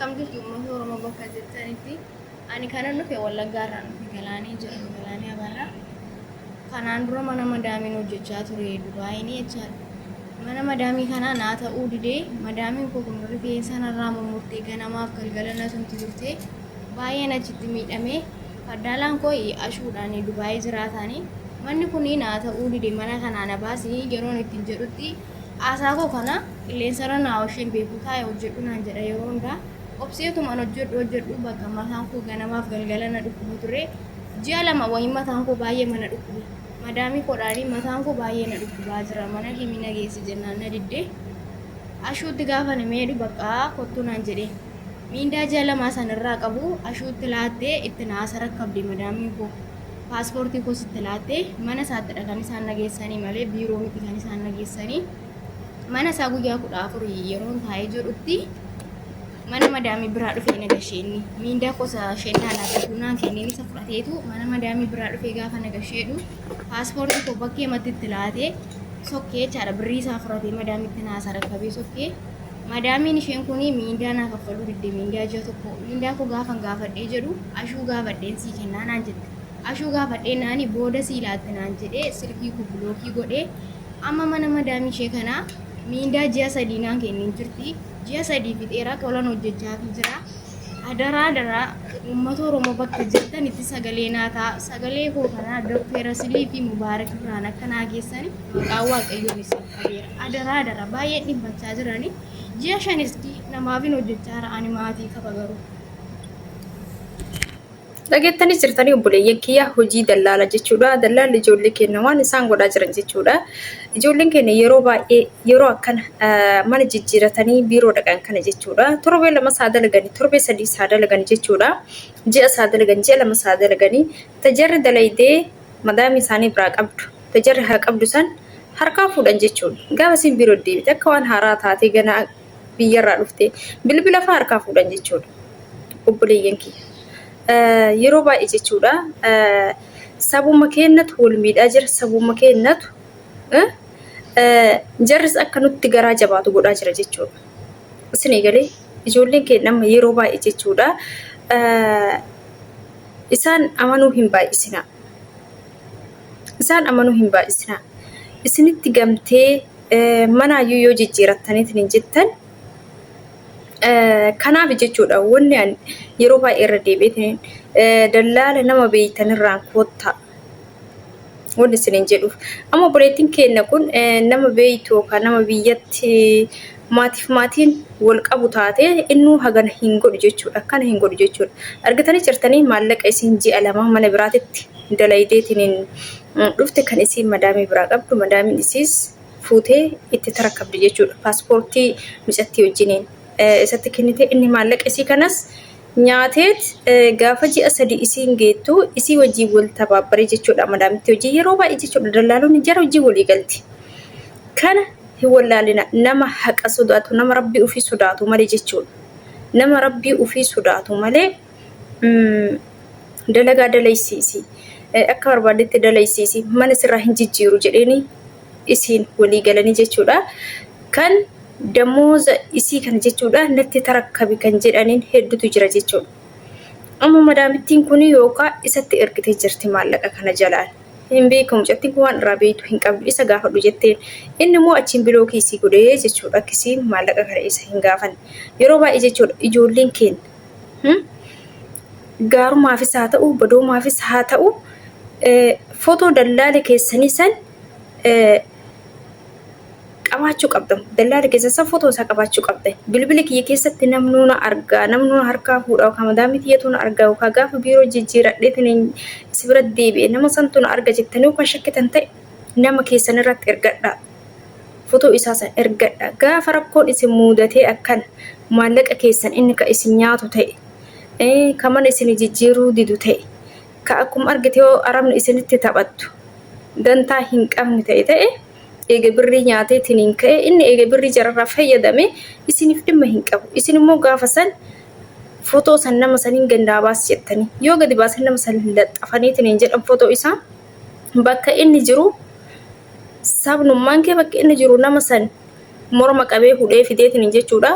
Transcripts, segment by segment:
Akkam jirtu uummata Oromoo bakka jirtanitti. Ani kanan dhufe Wallaggaa irraan dhufe Galaanee jedhamu Galaanee Abarraa. Kanaan dura mana madaamiin hojjechaa ture Dubaayinii jechaadha. Mana madaamii kanaa naa ta'uu didee madaamiin koo kun rifeensa narraa mummurtee ganamaaf galgala na tumti turte. Baay'een achitti miidhame. Faddaalaan koo ashuudhaan Dubaayii jiraataani. Manni kun naa ta'uu dide mana kanaa na baasi yeroon ittiin jedhutti Haasaa koo kana qilleensarra naa osheen beeku taa'e hojjedhu naan jedha yeroo hundaa. Obseetumaan hojjedhu hojjedhu bakka mataan koo ganamaaf galgala na dhukkuba ture. Ji'a 2 wayii mataan koo baay'ee mana dhukkube. Madaamii koodhaanii mataan koo baay'ee na dhukkubaa jira mana kimii na geessi jennaan na didde. Ashuutti gaafa na meedhu bakka kottuu naan jedhe. Miindaa ji'a lamaa san irraa qabu ashuutti laattee itti na asarakkabde madaamiin koo. Paaspoortii koos itti laattee mana isaattidha kan isaan na geessanii malee biiroo miti kan isaan na geessanii. Mana isaa guyyaa 14 yeroon taa'ee jedhutti mana madaamii biraa dhufee na gashee inni. Miindaa koos isheen naa laatte naan kenneen isa fudhateetu mana madaamii biraa dhufee gaafa na gasheedhu paaspoortii koo bakkee matti itti laatee sokkee jechaadha birrii isaa fudhatee madaamitti naa sarakkabee sokkee. Madaamiin isheen kun miindaa naa kaffaluu didde miindaa ji'a tokko miindaa koo gaafan gaafadhee jedhu ashuu gaafadheen sii kennaa naan jette. Ashuu gaafadhee naani booda sii laatti naan jedhee silkii koo bilookii godhee amma mana madaamii ishee kanaa miindaa ji'a 3 naan kennin jirti. Ji'a 3 fixeera tolan hojjechaafii jira. Adaraa adaraa uummata Oromoo bakka jirtanitti sagalee naa ta'a. Sagalee koo kanaa Dr. Asilii fi Mubaarak biraan akka naa geessani maqaa Waaqayyoon isin qabeera. Adaraa adaraa baay'een dhibbachaa jirani. Ji'a shanis namaafin hojjechaa jira ani maatii qaba garuu. Dhageettanii jirtanii obboleeyyan kiyya hojii dallaala jechuudha. Dallaalli ijoollee keenya waan isaan godhaa jiran jechuudha. Ijoolleen keenya yeroo baay'ee yeroo akkana mana jijjiiratanii biiroo dhaqan kana jechuudha. Torbee 2 isaa dalaganii, torbee 3 isaa dalaganii jechuudha. Ji'a isaa dalagan, ji'a 2 isaa dalaganii tajarri dalaydee madaamii isaanii biraa qabdu. Tajarri haa qabdu san harkaa fuudhan jechuudha. Gaafa isin biiroo deebite akka waan haaraa taatee ganaa biyyarraa dhufte bilbila fa'aa harkaa fuudhan jechuudha. Obboleeyyan kiyya. Yeroo baay'ee jechuudha sabuma keennatu wal miidhaa jira sabuma keennatu jarris akka nutti garaa jabaatu godhaa jira jechuudha. Isin eegalee ijoolleen keenya amma yeroo baay'ee jechuudha isaan amanuu hin baay'isinaa. Isaan amanuu hin baay'isinaa. Isinitti gamtee manaayyuu yoo jijjiirattaniitiin hin jettan Kanaaf jechuudha wanni ani yeroo baay'ee irra deebi'eetiin dallaala nama beeytanirraan koottaa wanni isiniin jedhuuf. Amma obboleettiin keenya kun nama beeytu yookaan nama biyyatti maatiif maatiin wal qabu taate innuu hagana hin godhu jechuudha. Akkana hin godhu jechuudha. Argitanii jirtanii maallaqa isin ji'a 2 mana biraatitti dalaydeetiin dhufte kan isiin madaamii biraa qabdu madaamiin isiis fuutee itti tarakkabde jechuudha. Paaspoortii micattii wajjiniin isatti kennite inni maallaqa isii kanas nyaateet gaafa ji'a 3 isiin geettu isii wajjin wal tabaabbaree jechuudha. Madaamitti hojii yeroo baay'ee jechuudha dallaalonni jara wajjin walii galti. Kana hin wallaalina nama haqa sodaatu nama rabbii ofii sodaatu malee jechuudha. Nama rabbii ofii sodaatu malee dalagaa dalaysiisi akka barbaaddetti dalaysiisi mana sirraa hin jijjiiru jedheeni isiin walii galanii jechuudha. Kan damooza isii kana jechuudha natti tarakkabi kan jedhaniin hedduutu jira jechuudha. Amma madaamittiin kun yookaan isatti ergitee jirti maallaqa kana jalaan. Hin beekamu mucattiin kun waan irraa beektu hin qabdu isa gaafadhu jetteen. Inni immoo achiin bilookii isii godhee jechuudha akkasiin maallaqa kana isa hin gaafanne. Yeroo baay'ee jechuudha ijoolleen keenya gaarumaafis haa ta'u badoomaafis haa ta'u footoo dallaala keessanii san qabaachuu qabdan. Dallaala keessan san footoo isaa qabaachuu qabdan. Bilbila kiyya keessatti namnuu na argaa, namnuu na harkaa fuudha yookaan madaamii tiyyatu na argaa yookaan gaafa biiroo jijjiiradheetiin si bira deebi'e nama santu na arga jettanii yookaan shakkitan ta'e nama keessan irratti ergadhaa. Footoo isaa san ergadhaa. Gaafa rakkoon isin muudatee akkana maallaqa keessan inni ka isin nyaatu ta'e ka mana isin jijjiiruu didu ta'e ka akkuma argite yoo arabni isinitti taphattu dantaa hin qabne ta'e ta'e eega birrii nyaatee tiniin ka'e inni eega birrii jararraa fayyadame isiniif dhimma hin qabu. Isin immoo gaafa san fotoo san nama saniin gandaa baas jettanii yoo gadi baasan nama san laxxafanii tiniin jedhan fotoo isaa bakka inni jiru sabnummaan kee bakka inni jiru nama san morma qabee hudhee fidee tiniin jechuudha.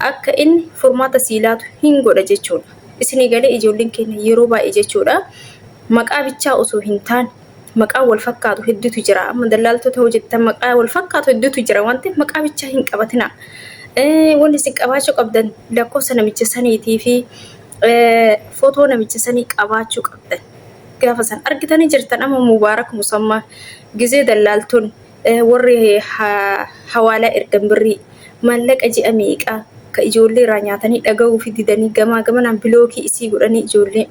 Akka inni furmaata sii laatu hin godha jechuudha. Isinii galee ijoolleen keenya yeroo baay'ee jechuudha maqaa bichaa osoo hin taane maqaa wal fakkaatu hedduutu jira. Amma dallaaltota hojjettan maqaa wal fakkaatu hedduutu jira waan ta'eef maqaa bichaa hin qabatina. Wanni isin qabaachuu qabdan lakkoofsa namicha saniitii fi footoo namicha sanii qabaachuu qabdan. Gaafa san argitanii jirtan amma Mubaarak Musammaa gizee dallaaltonni warri hawaalaa ergan birrii maallaqa ji'a meeqaa ka ijoollee irraa nyaatanii dhaga'uu fi didanii gamaa gamanaan bilookii isii godhanii ijoollee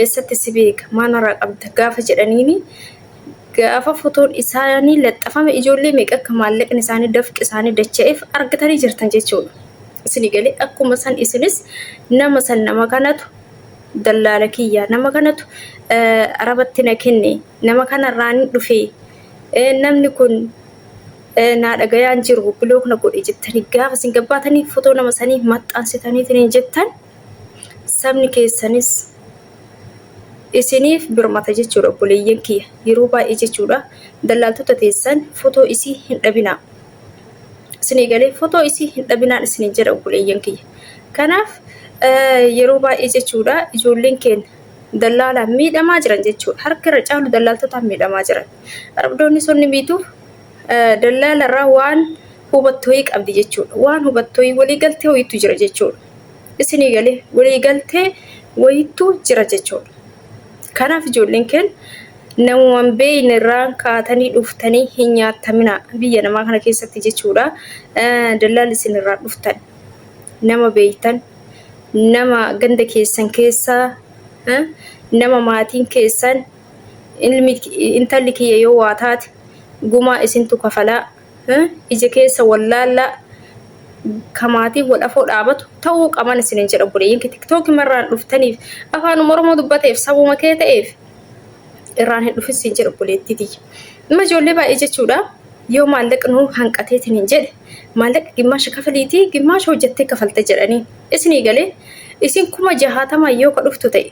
eessatti si beeka maal narraa qabda gaafa jedhaniini gaafa fotoon isaanii laxxafame ijoollee meeqa akka maallaqni isaanii dafqi isaanii dacha'eef argatanii jirtan jechuudha. Isinii galee akkuma san isinis nama san nama kanatu dallaala kiyya nama kanatu arabatti na kenne nama kanarraan dhufe namni kun naa dhagayaan jiru bilook na godhe jettanii gaafa isin gabbaatanii fotoo nama sanii maxxansitaniitiin jettan sabni keessanis isiniif birmata jechuudha obboleeyyan kiyya yeroo baay'ee jechuudha dallaaltota teessan fotoo isii hin dhabinaa isinii galee fotoo isii hin dhabinaan isiniin jedha obboleeyyan kiyya kanaaf yeroo baay'ee jechuudha ijoolleen keenya dallaalaan miidhamaa jiran jechuudha harka irra caalu dallaaltotaan miidhamaa jiran arabdoonni sonni miituuf dallaalarraa waan hubattu wayii qabdi jechuudha waan hubattu wayii walii galtee wayiitu jira jechuudha isinii galee walii galtee wayiitu jira jechuudha. Kanaaf ijoolleen keenya namuma hin beekne irraa kaatanii dhuftanii hin nyaattaminaa biyya namaa kana keessatti jechuudha. Dallaalli isin irraa dhuftan nama beektan nama ganda keessan keessaa nama maatiin keessan ilmi intalli kiyya yoo waa taate gumaa isintu kafalaa ija keessa wallaallaa ka maatiin wal afoo dhaabatu ta'uu qaban isinin jedha obboleeyyan kee tiktookii marraan dhuftaniif afaanuma oromoo dubbateef sabuma kee ta'eef irraan hin dhufin siin jedha obboleettii tiyya. Amma ijoollee baay'ee jechuudha yoo maallaqa nuu hanqateetiin hin jedhe maallaqa gimmaasha kafaliitii gimmaasha hojjettee kafalte jedhanii isinii galee isin 60,000 yoo ka dhuftu ta'e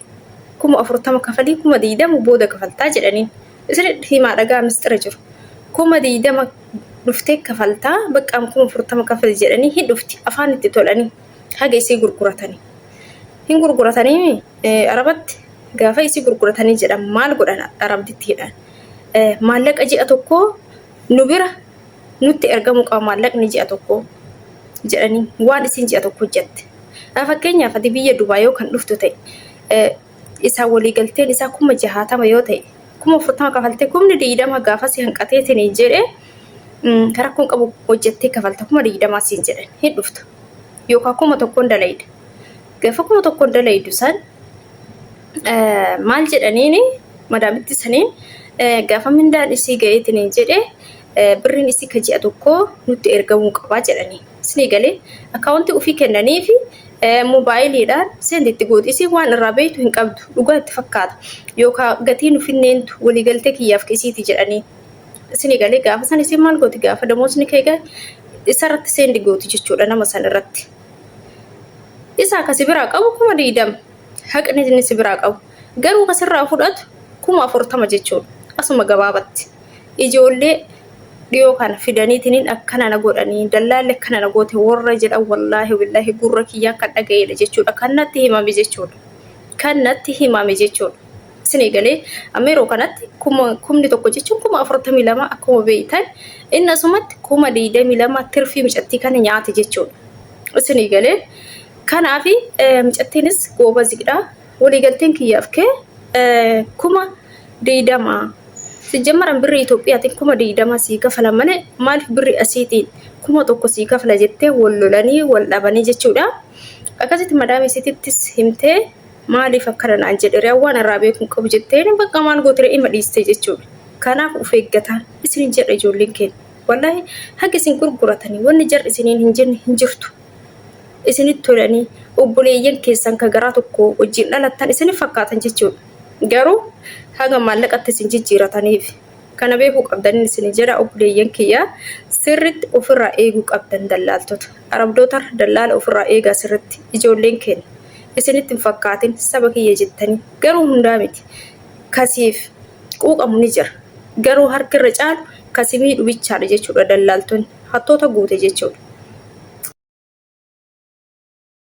40,000 kafalii 20,000 booda kafaltaa jedhaniin. Isin himaa dhagaa misxira jiru. 20,000 dhuftee kafaltaa baqqaam 40,000 kafali jedhanii hin dhufti afaan itti tolanii haga isii gurguratanii. Hin gurguratanii arabatti gaafa isii gurguratanii jedhan maal godhan arabditti hidhan. Maallaqa ji'a tokkoo nu bira nutti ergamuu qaba maallaqni ji'a tokkoo jedhanii waan isiin ji'a tokko hojjatte. Fakkeenyaaf ati biyya Dubaay yoo kan dhuftu ta'e isaa waliigalteen isaa 60,000 yoo ta'e 40,000 kafaltee 20,000 gaafa si hanqateetiin jedhe rakkoon qabu hojjettee kafalta 20,000 siin jedhan hin dhuftu. Yookaan 1,000 dalayda. Gaafa 1,000 dalaydu san maal jedhaniini madaamitti saniin gaafa mindaan isii ga'eetiin jedhe birriin isii ka ji'a tokkoo nutti ergamuu qabaa jedhanii. Isinii galee akkaawuntii ofii kennaniifi moobaayiliidhaan seenti itti gooti. Isiin waan irraa beektu hin qabdu. Dhugaa itti fakkaata. Yookaan gatii nu finneentu waliigaltee kiyyaaf isiiti jedhanii. Isinii galee gaafa san isiin maal gooti gaafa damoosni kee gahe isarratti seendi gooti jechuudha nama san irratti. Isa akka si biraa qabu 20,000. Haqni inni si biraa qabu. Garuu kasirraa fudhatu 40,000 jechuudha. Asuma gabaabatti. Ijoollee dhiyoo kana fidaniitiniin akkana na godhanii dallaalli akkana na goote warra jedhan wallaahi billaahi gurra kiyyaan kan dhaga'eedha jechuudha. Kan natti himame jechuudha. Kan natti himame jechuudha. Isinii galee amma yeroo kanatti 1,000 jechuun 42,000 akkuma beektan inni asumatti 22,000 tirfii micattii kana nyaate jechuudha. Isinii galee kanaaf micattiinis goobaziidha. Waliigalteen kiyyaaf kee 20,000. Sijjammaran birrii Itoophiyaatiin 20,000 sii kafala malee maaliif birrii asiitiin 1,000 sii kafala jettee wal lolanii wal dhabanii jechuudha. Akkasitti madaamii isiitittis himtee maaliif akkana naan jedhe ree waan irraa beeku hin qabu jettee bakka maal goote ree ima dhiiste jechuudha. Kanaaf of eeggataa isin jedha ijoolleen keenya. Wallaahi haga isin gurguratanii wanni jarri isiniin hin jenne hin jirtu. Isinitti tolanii obboleeyyan keessan ka garaa tokko wajjin dhalattan isinif fakkaatan jechuudha. Garuu haga maallaqatti isin jijjiirataniif kana beekuu qabdanin isin jedha obboleeyyan kiyya sirritti ofirraa eeguu qabdan dallaaltota. Arabdootarra dallaala ofirraa eegaa sirritti ijoolleen keenya. Isinitti hin fakkaatin saba kiyya jettanii garuu hundaa miti. Kasiif quuqamu ni jira. Garuu harki irra caalu kasi miidhu bichaadha jechuudha dallaaltonni. Hattoota guute jechuudha.